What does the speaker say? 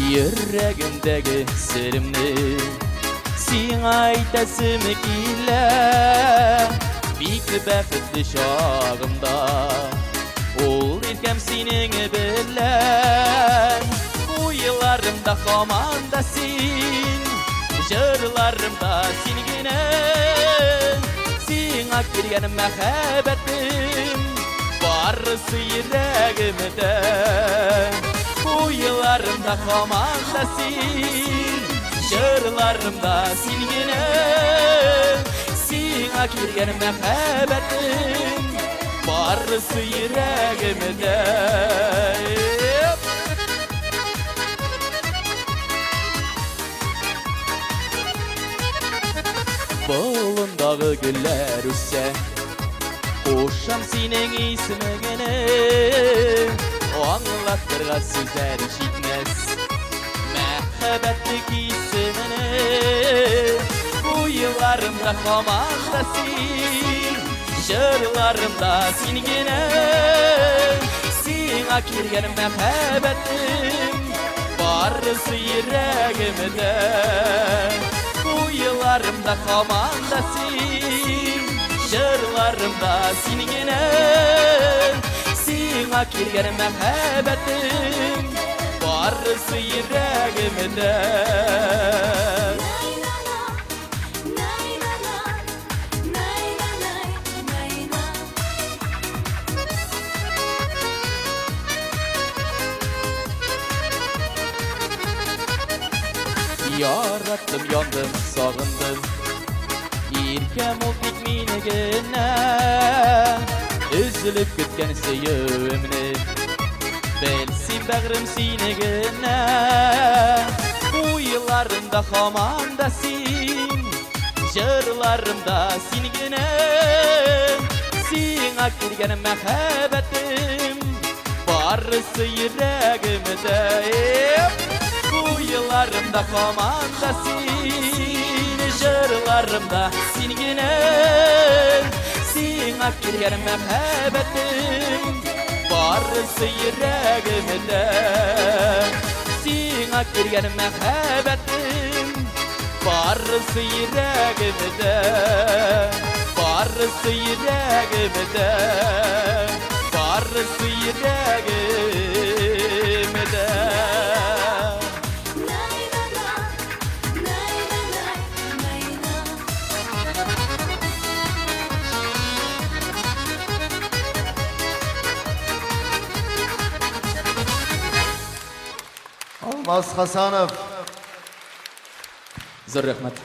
Йөрәгемдәге серемне сиңа әйтәсем килә. Бик бәхетле чагымда ул иркәм синең белән. Уйларымда һаман да син, җырларымда син генә. Сиңа килгән мәхәббәтем барысы йөрәгемдә. Уйларымда һаман да син, җырларымда син генә. Сиңа килгән мәхәббәтем барысы йөрәгемдә. Болындагы гөлләр үсә, кушам синең исемеңне. Аңлатырга сүзләр җитмәс мәхәббәтле кисемне. Уйларымда һаман да син, җырларымда син генә. Сиңа килгән мәхәббәтем барысы йөрәгемдә. Уйларымда һаман да син, җырларымда син генә. Сиңа килгән мәхәббәтем барысы йөрәгемдә. Яраттым, яндым, сагындым. Иркәм ул тик мине генә. Өзелеп көткән сөюемне. Бел син, бәгърем, сине генә. Уйларымда һаман да син, җырларымда син генә. Сиңа килгән мәхәббәтем барысы йөрәгемдә. Уйларымда һаман да син, җырларымда син генә. Сиңа килгән мәхәббәтем барысы йөрәгемдә. Сиңа килгән мәхәббәтем барысы йөрәгемдә. Барысы йөрәгемдә. Барысы йөрәгемдә. Алмаз Хасанов. Зур рәхмәт.